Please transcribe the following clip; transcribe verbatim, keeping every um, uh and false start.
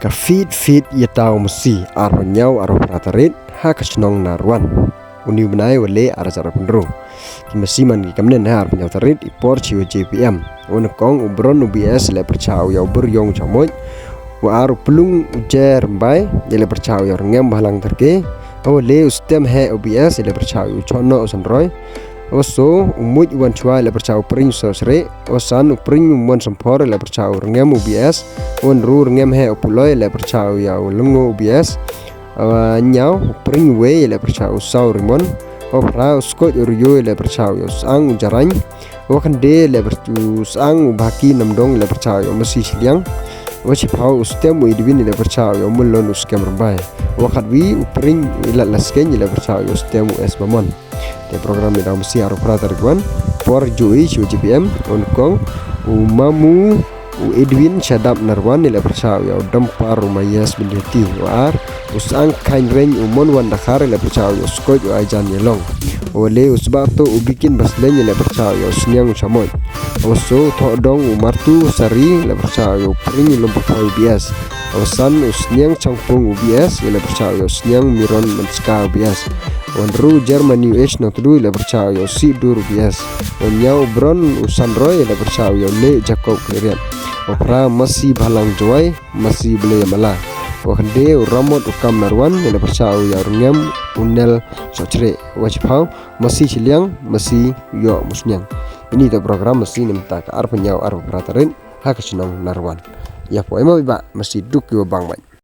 Ka Fit Fit Ïa Taw Masi, arphew hynñiew arphew phra tarik, ha ka shnong Narwan. Une u bnai wa leh ar hajar arphew hynriew. Ki masi man ki kamne ha arphew hynñiew tarik, i por chi wa J P M. Wa nyngkong u Bron u B S, ïaleh pyrshah u ïa u Bur Yong Chamoit. Wa ar u Plung u Jer Mbai, ïaleh pyrshah u ïa u Rngem Bhalang Tyrke. Wa leh u Stem Heh u B S, ïaleh pyrshah u Chono u Sanroi. Wa soo u Muit u Wan Chwa, ïaleh pyrshah u Pring u Sosre. Wa san u Pring u Mon Samphor, ïaleh pyrshah u Rngem u B S. Wa hynriew u Rngem Heh u Puloi, ïaleh pyrshah u ïa u Lengo u B S. Wa hynñiew u Pring u Wei, ïaleh pyrshah u Saw Rimon. Wa phra u Skoit u Rio, ïaleh pyrshah u ïa u Sang u Jarain. Wa khyndai ïaleh pyrshah u Sang u Bhaki Namdong, ïaleh pyrshah u ïa u Masi Shiliang. Wa shiphew u Stem u Edwin, ïaleh pyrshah u ïa u Mulon u Skem Rymbai. Wa khatwi u Pring u Ilat Laskein, ïaleh pyrshah u ïa u Stem u S Bamon. Te program ïa daw masi arphew phra tarik wan, por joi chi wa J P M, wa nyngkong u Mamu u Edwin Shadap Narwan, ïaleh pyrshah u ïa u Dampar u Mayes Byndiati. Wa ar u Sang Khain Reng u Mon Wan Dakhar, ïaleh pyrshah u ïa u Skoit u Aijan Ïalong. Wa leh u Sbah To u Bikin Basleng, ïaleh pyrshah u ïa u Sniang Chamoit. Wa soo u Thohdong u Martu Sari, ïaleh pyrshah u ïa u Pring u Lombaphai u B S. Wa san u Sniang Changpung u B S, ïaleh pyrshah u ïa u Sniang Miron Manska u B S. Wa hynriew u Germany u H Nongtdu, ïaleh pyrshah u ïa u Sidur u B S. Wa hynñiew u Bron u Sanroi, ïaleh pyrshah u ïa u Leh Jacob Khliehriat. Wa phra Masi Bhalang Jowai, Masi Blei Mala. Wa khyndai u Ramot u Kam Narwan, ïaleh pyrshah u ïa u Rngem u Nel Sochre. Wa shiphew Masi Shiliang, Masi Ïoh Musniang. Ini to program masi na mynta ka arphew hynñiew arphew phra tarik, ha ka shnong Narwan. Ïa poi ma bibah, masi duk ïa u bang bang.